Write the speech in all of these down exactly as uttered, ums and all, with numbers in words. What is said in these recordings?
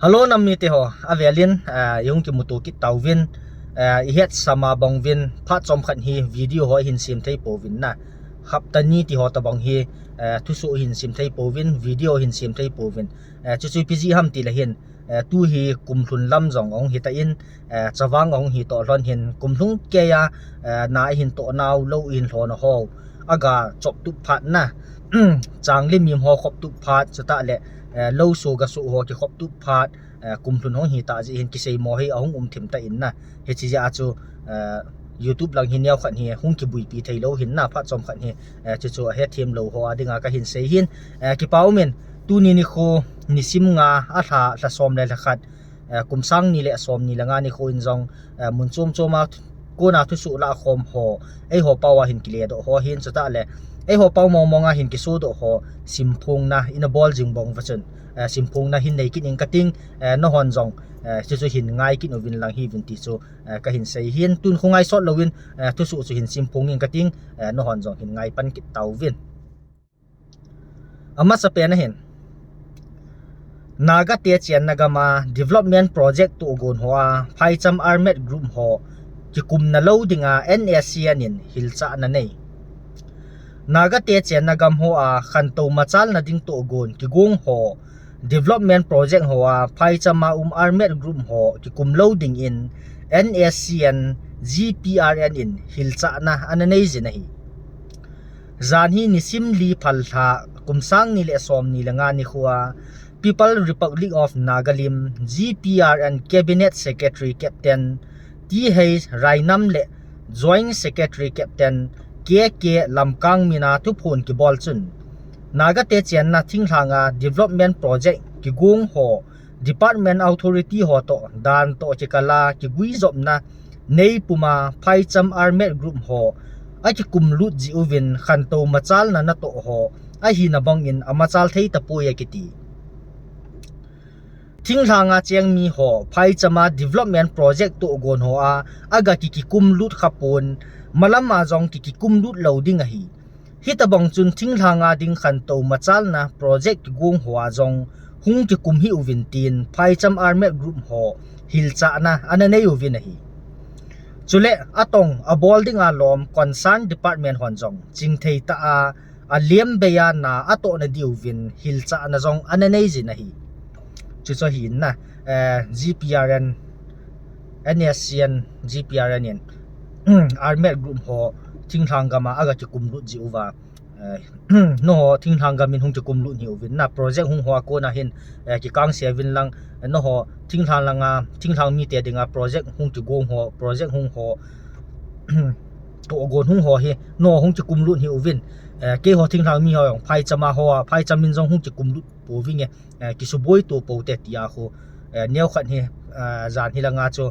Hello nam mite ho, avelin, eh, i hung kimuto kit tauvin, eh, i hetsam a bang uvin, phat chomkhat hi video ho i hin sem thei pouvin na. Hapta ni ti ho tabang hi, eh, thusoh i hin sem thei pouvin, video i hin sem thei pouvin. Eh, chuchu ipi jeh ham ti le hin, eh, tu hi kum lhun lam jong ahung hita in, eh, chavang ahung hi toh lhon hin, kum lhung kei a, eh, na i hin toh nau, lou i hin lhon ho, aga chop tup phat na, chang le mim ho khop tup phat, chutah le, eh, lou so ga so ho kikhop tup phat, eh, kum lhun hung hita jeh hin kiseimo hi ahung um thim ta in na. Hiche jeh a chu, eh, YouTube lang hi neokhat hi hung kibuipi thei lou hin na, phat chomkhat hi, eh, chuchu a hethem lou ho a dinga ka hin sei hin, eh, kipa um in, tuni nikho nisim nga a lha, lha som le lha khat, eh, kum sang ni le som ni le nga nikho in jong, eh, mun chom chom a kona thusoh lah khom ho, eiho pao a hin kile doh ho hin chutah le, eiho pao mong mong a hin kiso doh ho, simphongna i na bol jing bang uva chun, eh, simphongna hin nei kit ing kating, eh, nahon jong, eh, chuchu hin ngai kit uvin lang hi uvin ti chu, eh, ka hin sei hin, tun khu ngai sot louvin, eh, thusoh chu hin simphong ing kating, eh, nahon jong hin ngai pan kit tauvin. Amasapen a hin, Naga te chenna gam a development project tohgon ho a phaicham armed group ho kikumna lou dinga N S C N in hilchahna nei. Naga te chenna gam ho a khantou machalna ding tohgon kigong ho, development project ho a phaicham a um armed group ho kikum lou dingin N S C N G P R N in hilchahna ana nei jin ahi. Jan hi nisim li phal lha, kum sang ni le som ni le nga nikho a, People Republic of Nagalim, G P R N Cabinet Secretary Captain T H Rainam le Joint Secretary Captain K K Lamkang mina thuphon kibol chun, Naga te chenna thinglhanga development project kigong ho, department authority ho toh dan toh kikal a kiguijopna nei puma phaicham armed group ho akikum lut jeh uvin khantou machalna natoh ho ahina bangin amachal thei tapoi akiti. Thinglhanga cheng mi ho phaicham a development project tohgon ho a aga kikikum lut khapon, malam a jong kikikum lut lou ding ahi. Hitabang chun thinglhanga ding khantou machalna project kigong ho a jong hung kikum hih uvin tin phaicham armed group ho hilchahna ana nei uvin ahi. Chule atong abol dinga lom concern department hon jong chingthei tah a alem bei a na atohna diuvin hilchahna jong ana nei jin ahi. Chuchu ahin na, eh, G P R N, N S C N, G P R N in, armed group ho thinglhang gam a aga kikum lut jeh uva, eh, nangho thinglhang gam in hung kikum lut hih uvin na, project hung ho a kona hin, eh, kikangse uvin lang, eh, nangho thinglhang langa, thinglhang mite dinga project hung kigong ho, project hung ho, tohgon hung ho hi nangho hung kikum lut hih uvin, eh, keiho thinglhang mi ho jong phaicham a ho a, phaicham in jong hung kikum lut pouvinge, eh, kisuboi to poute tia khu, eh, neokhat hi, eh, jan hi langa chu,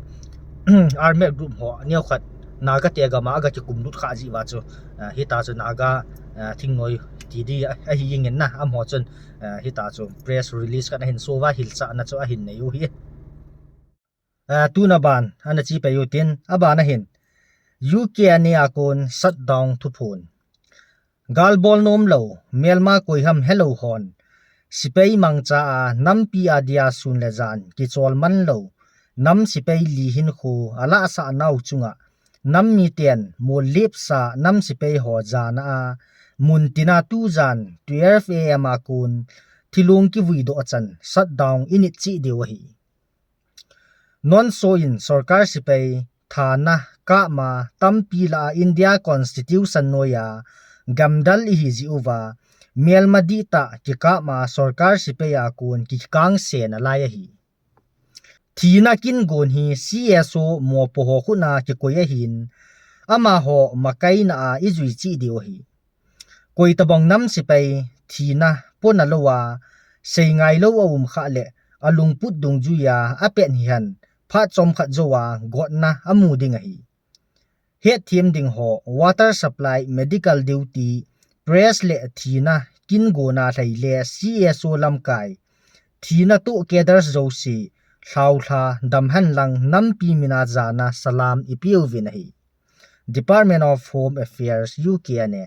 armed group ho neokhat Naga te gam a aga kikum lut kha jeh uva chu, eh, hitia chu Naga, eh, thingnoi ti di a, ahi jingin na, amaho chun, eh, hitia chu press release khat ahin so uva hilchahna chu ahin nei u hi. Eh, tuna ban ana che pei u tin, aban a hin U K N A a kon shutdown thuphon. Gal bol nom lou, melma koi ham helou hon, sepai mangcha a nampi a dia sun le jan kichol man lou nam sepai li hinkho alahsah nau chunga nam miten mollepsa nam sepai ho jana a muntina tujan twelve A M a kon thilong kivui doh achan shutdown init cheh diu ahi. Nonso in sorkar sepai thana kahma tampi lah a India Constitution noiya gamdal ihi jeh uva melma dihtah kikahma sorkar sepai a kon kikangse nalai ahi. Thina kin gon hi C S O mopo ho khut a kikoi ahin, amaho makaina a ijui cheh diu ahi. Koitabang nam sepai thina pona lou a, seingai lou a um khah le, alungput dungjuia apet hihen, phat chomkhat jou a gotna amu ding ahi. Hetthem ding ho, water supply, medical duty, press le thina kin gona lhai le C S O lamkai, thina toh cadres jouse, lhaolha damhen lang nampi mina jana salam ipeuvin ahi. Department of Home Affairs, U K N A,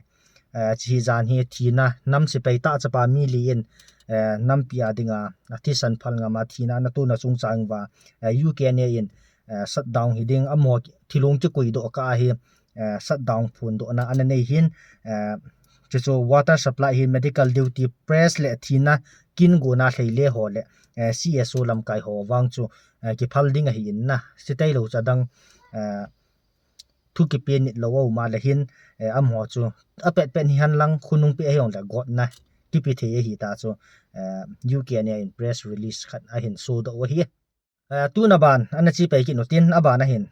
eh, hiche jan hi thina nam sepai tah chapa mi li in, eh, nampi a dinga, a thisan phal ngam a thina ana tona chungchang uva, eh, U K N A in, eh, shutdown hi ding, amaho thilong kikoi doh kah a hi, eh, shutdown phondohna ana nei hin, eh, chuchu water supply hi medical duty, press le thina kin gona lhei le ho le, eh, C S O lamkai ho vang chu, eh, kiphal ding ahi in na, sitailou cha dang, eh, thu kipe nit lou a um a le hin, eh, amaho chu apet pet hi henlang khonung pe ahi jongle gotna kipe thei ahi ta chu, eh, U K N A in press release khat ahin sodoh u ahi. Eh, tuna ban ana chepai kit utin, aban ahin,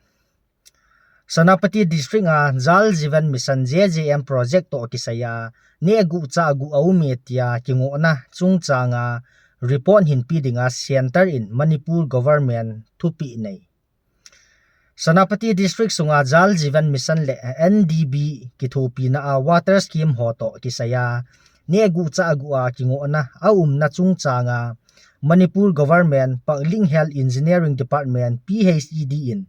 Senapati District a Jal Jeevan Mission, J J M project toh kisai a neh guh chah guh a um e tia kingohna chungchang a report hinpe dinga Centre in Manipur Government thupeh nei. Senapati District sunga Jal Jeevan Mission le N D B kithopina a water scheme ho toh kisai a neh guh chah guh a kingohna a umna chungchang a Manipur Government Pakling Hill Engineering Department, P H E D in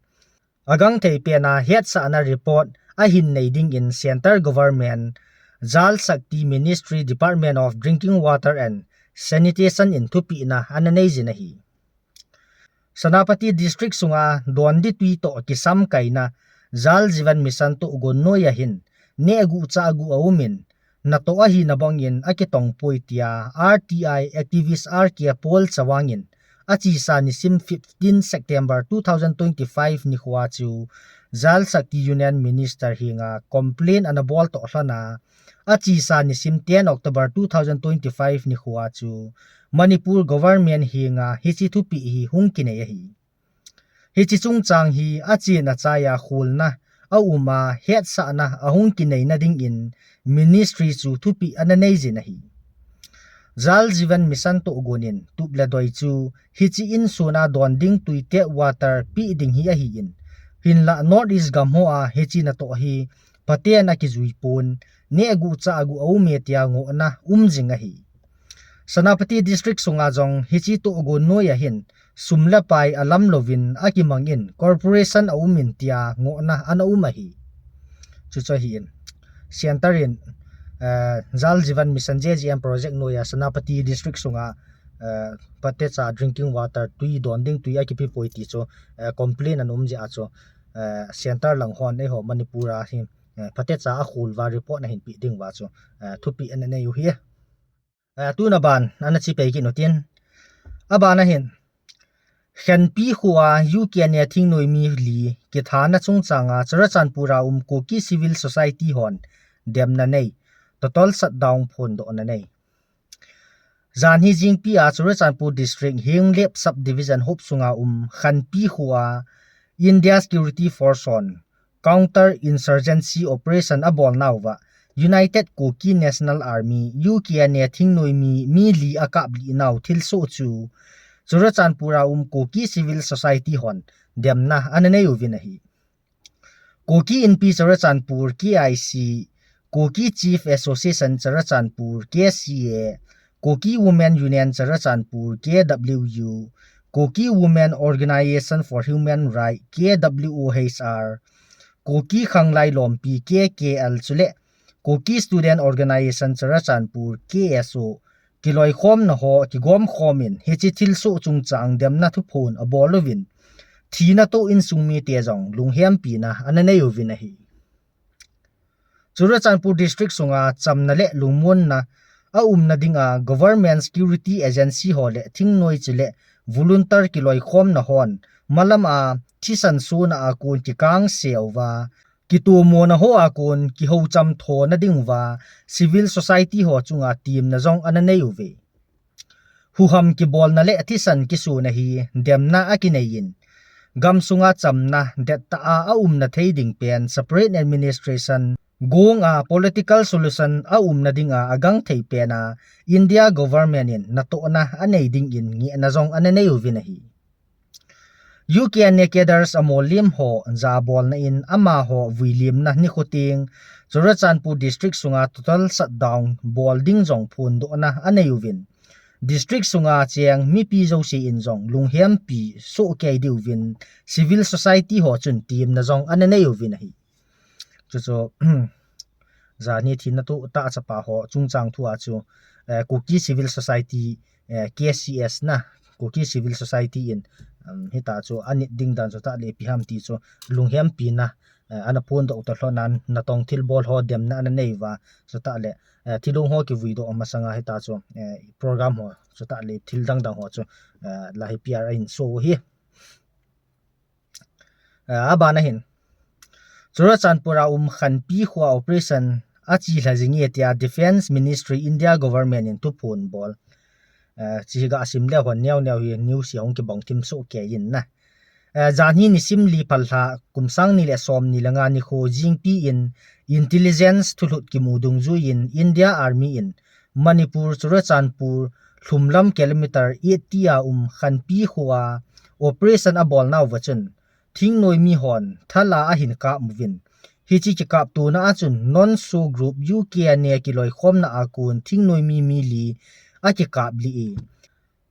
agangthei pen a hetsahna report ahin nei dingin Centre Government, Jal Shakti Ministry, Department of Drinking Water and Sanitation in thupehna ana nei jin ahi. Senapati District sunga Dondi tui toh kisamkaina Jal Jeevan Mission tohgon noi a hin neh guh chah guh a um in, natoh ahina bangin akitong poi tia R T I activist R K Paul Chawang in achesa nisim fifteen September two thousand twenty-five nikho a chu Jal Shakti Union Minister henga complaint ana bol toh lhon a, achesa nisim ten October two thousand twenty-five nikho a chu Manipur Government henga hiche thupeh hi hung kinei ahi. Hiche chungchang hi achen achai a kholna a um a, hetsahna ahung kineina dingin Ministry chu thupeh ana nei jin ahi. Jal Jeevan Mission tohgon in tup le doi chu hiche insung a don ding tui tap water pe ding hi ahi in, hinlah North East gam ho a hiche natoh hi phaten akijui pon, neh guh chah guh a um e tia ngohna um jing ahi. Senapati District sunga jong hiche tohgon noi a hin sum le pai alam louvin akimang in corporation a um in tia ngohna ana um ahi. Chuchu ahi in, Centre in, eh, Jal Jeevan Mission, J J M project noi a Senapati District sunga, eh, phatecha drinking water tui don ding tui akipe poi ti chu, eh, complaint ana um jeh a chu, eh, Centre lang hon eiho Manipur a hi, eh, phatecha akhol uva report ahin pe ding uva chu, eh, thupeh ana nei u ahi. Eh, tuna ban ana chepai kit utin, aban ahin, Khenpi khoa U K N A thingnoi mi li kithana chungchang a Churachandpur a um Kuki Civil Society hon demna nei, total shutdown phondohna nei. Janhi jingpi a Churachandpur District Henglep Subdivision hop sunga um Khenpi khoa India Security Force hon counter insurgency operation abolnauva United Kuki National Army, U K N A thingnoi mi, mi li akaplih nau thilsoh chu Churachandpur a um Kuki Civil Society hon demna ana nei uvin ahi. Kuki Inpi Churachandpur, K I C, Kuki Chief Association Churachandpur, K C A, Kuki Women Union Churachandpur, K W U, Kuki Women Organization for Human Rights, K W O H R, Kuki Khanglai Lompi, K K L chule Kuki Student Organization Churachandpur, K S O, kiloikhomna ho kigomkhom in hiche thilsoh chungchang demna thuphon abol uvin, thina toh insung mite jong lunghempina ana nei uvin ahi. Churachandpur District sunga chamna le lungmonna a umna dinga Government Security Agency ho le thingnoi chule volunteer kiloikhomna hon malam a thisan sona a kon kikangse uva, kitomona ho a kon kihoucham thona ding uva Civil Society ho chunga temna jong ana nei uve. Huham kibolna le thisan kisona hi demna akinei in, gamsunga chamna dettah a aumna thei ding pen separate administration gonga political solution aumna dinga agangthei pen a India government in natohna anei dingin ngehna jong ana nei uvin ahi. U K N A cadres amollim ho jabolna in amaho vuillimna nikho teng Churachandpur District sunga total shutdown bol ding jong phondohna anei uvin, District sunga cheng mipi jouse in jong lunghempi sohkei diuvin Civil Society ho chun temna jong ana nei uvin ahi. Chuchu, janhi thina toh tah chapa ho chungchang thu a chu, eh, Kuki Civil Society, eh, K C S na, Kuki Civil Society in, um, hita chu anit ding dan chutah le ipi ham ti chu lunghempi na, eh, ana phondoh u ta lhon a, natong thilbol ho demna ana nei uva, chutah le, eh, thilong ho kivui doh masanga hita chu, eh, program ho, chutah le thil dang dang ho chu, eh, la hi P R a hin so u hi. Eh, abana hin, Churachandpur a um Khanpi khoa operation achilha jing e tia Defence Ministry India Government in thuphon bol. Eh, chi hi ga sim le hon neo neo hi news hi hung kibang thim soh kei in na. Eh, janhi nisim li phalha kum sang ni le som ni le nga nikho jingpi in intelligence thulhut kimu dungjuiyin India Army in Manipur Churachandpur lhumlam kilometer eighty a um Khanpi khoa operation abol nauva chun thingnoi mi hon thala ahin kap uvin. Hichi kikaptona a chun non-S O O group U K N A kiloikhomna a kon thingnoi mi mi li akikap lih e.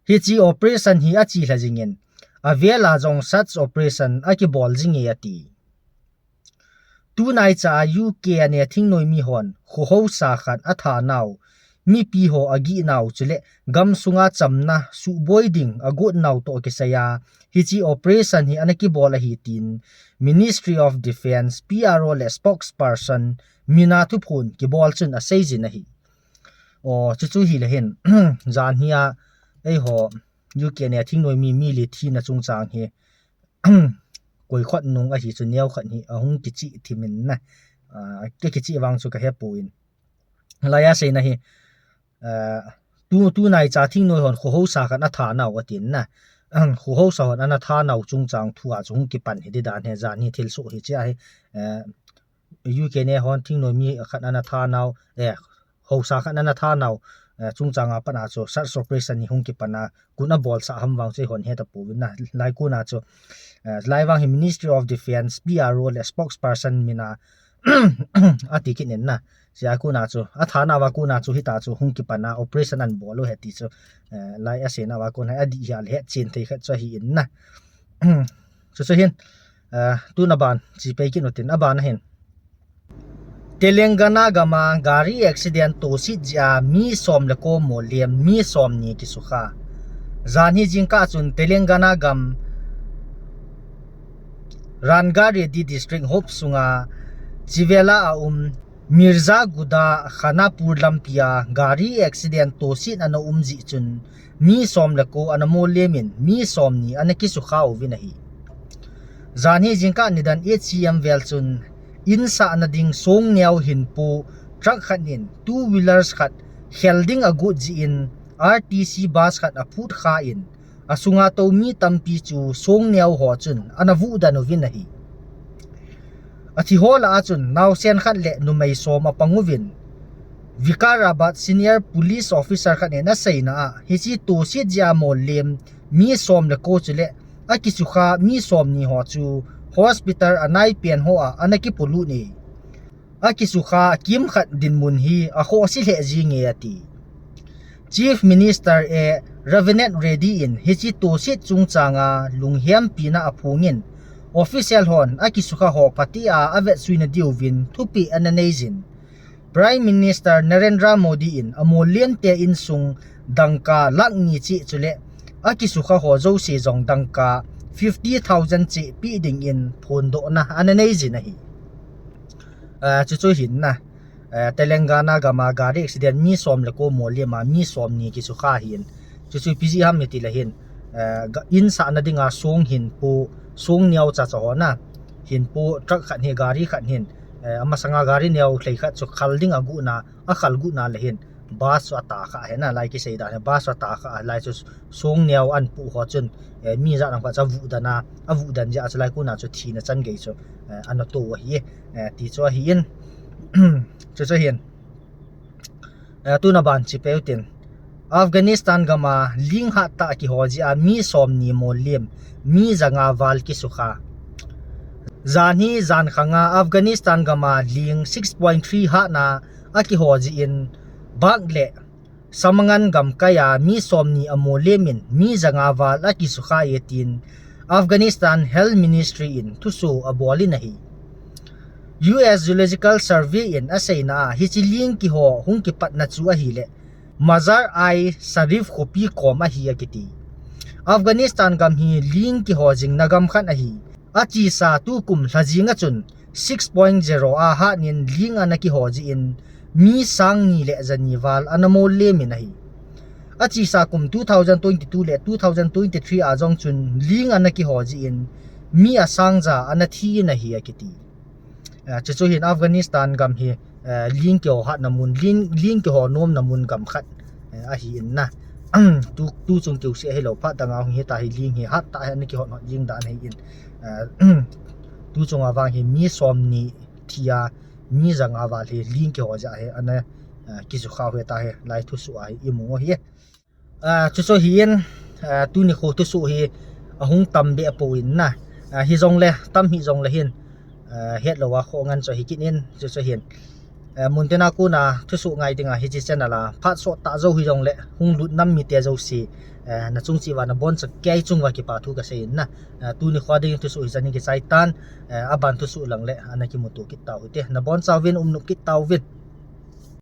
Hichi operation hi achilha jingin, avela jong search operation akibol jing e ati. Tunaicha a U K N A thingnoi mi hon kho hausa khat atha nau, mipi ho agih nau chule gam sunga chamna suboi ding agot nau toh kisai a, hichi operation hi ana kibol ahi tin Ministry of Defence P R O le spokesperson mina thuphon kibol chun aseijin ahi. Aw, chuchu hile hin, janhi a, eiho, U K N A thingnoi mi, mi li thina chungchang hi, koi khot nung ahi chu neo khat hi, ahung kichih thimin na. Ah, ke kichih vang chu kahe poi. Lai a seina hi, ah, tu, tunaicha thingnoi hon kho hausa khat atha nau atin na. Kho hausa hon ana tha nau chungchang thu a chu hung kipan hi di dan hi, janhi thilsoh hi chia hi, eh, U K N A hon thingnoi mi khat ana tha nau, eh, hausa khat ana tha nau, eh, chungchang a pat a chu search operation hi hung kipan a, koi in abolsah ham vang chu eihon heta pouvin na, lai kona chu, eh, lai vang hi Ministry of Defence, P R O le spokesperson mina ati kit in na, chia kona chu, atha nauva kona chu hita chu hung kipan a operation ana bol u ahi ti chu, eh, lai aseina uva kon hi adih hia le hetchen thei khat chu ahi in na. Chuchu hin, eh, tun aban, chi pei kit utin, abana hin. Telangana gam a gari accident tohset jeh a mi som le ko molem, mi somni kisukha. Janhi jingkah chun Telangana gam Rangareddy District hop sunga Chivela a um Mirzaguda Khanapur lampi a gari accident tohset ana um jeh chun mi som le ko ana molem in mi somni ana kisukha uvin ahi. Janhi jingkah nidan eight C M vel chun in sahna ding song neo hinpo truck khat in two wheelers khat khel ding agot jeh in R T C bus khat aphut kha in asunga tou mi tampi chu song neo ho chun ana vuhdan uvin ahi. Athi ho lah a chun naosen khat le numei som apang uvin, Vikarabad Senior Police Officer khat in aseina a, hichi tohset jeh a molem mi som le ko chule akisukha mi somni ho chu hospital anaipen ho a ana kipolut e. Akisukha kimkhat dinmun hi akhohse lheh jing e ati. Chief Minister A Ravinat Reddy in hichi tohset chungchang a lunghempina aphongin, official hon akisukha ho phatea avetsuina diuvin thupeh ana neijin, Prime Minister Narendra Modi in amolem te insung dangka lakh ni cheh chule akisukha ho jouse jong dangka fifty thousand cheh peh dingin phondohna ana neijin ahi. Ah, chuchu hin na, eh, Telangana gam a gari accident mi som le ko molem a mi somni kisukha hin. Chuchu ipi jeh ham iti le hin, eh, ga-, in sahna dinga song hinpo, song neo chacha ho na, hinpo truck khat hi, gari khat hin, eh, amasanga gari neo lhei khat chu khal ding agot na, akhal got na le hin bus chu atah kha ahi na, lai kisei dan hi bus chu atah kha, lai chu song neo ana pu ho chun, eh, mi jat nam khat chu avuhdan a, avuhdan jeh a chu lai kona chu thina chan gei chu, eh, ana to ahi, eh, ti chu ahi in. Chuchu hin, eh, tun aban chi pei utin. Afghanistan gam a ling hattah kiho jeh a mi somni molem, mi janga val kisukha. Janhi jankhang a Afghanistan gam a ling six point three hatna akiho jeh in Balkh le Samangan gamkai a mi somni amolem in mi janga val akisukha e tin Afghanistan Health Ministry in thuso abol in ahi. U S Geological Survey in aseina a hichi ling kiho hung kipatna chu ahile Mazar-i-Sharif khopi kom ahi akiti. Afghanistan gam hi ling kiho jingna gam khat ahi. Achesa tukum lhajing a chun six point zero a hatnin ling ana kiho jeh in mi sang ni le jani val ana mol lem in ahi. Achesa kum two thousand twenty-two le two thousand twenty-three a jong chun ling ana kiho jeh in mi asang ja ana thi in ahi akiti. Chuchu hin Afghanistan gam hi ling kiho hatna mun, ling kiho nomna mun gam khat ahi in na. Tuchung kiuseh hilou phat dang a hung hita hi ling hi hattah hi ana kihot hot jing dan ahi in. Tuchung a vang hi mi somni thi a, mi janga val hi ling kiho jeh hi ana kijukha u hita hi lai thusoh a hi imu u hi. Chuchu hi in, tuni kho thusoh hi ahung tam be a pou in na. Hijongle tam hijongle hin, hetlou a kho ngan chu hi kit in, chuchu hin. Muntina kona thusoh ngai dinga hiche channel a phat sottah jou hijongle hung lut nam mite jouse, nachung cheh uva naboncha kei chung uva kipa thu kasei in na. Tuni kho ding thusoh hi chan in kichai tan, aban thusoh lang le ana kimuto kit tau hite. Nabonchauvin umnop kit tauvin.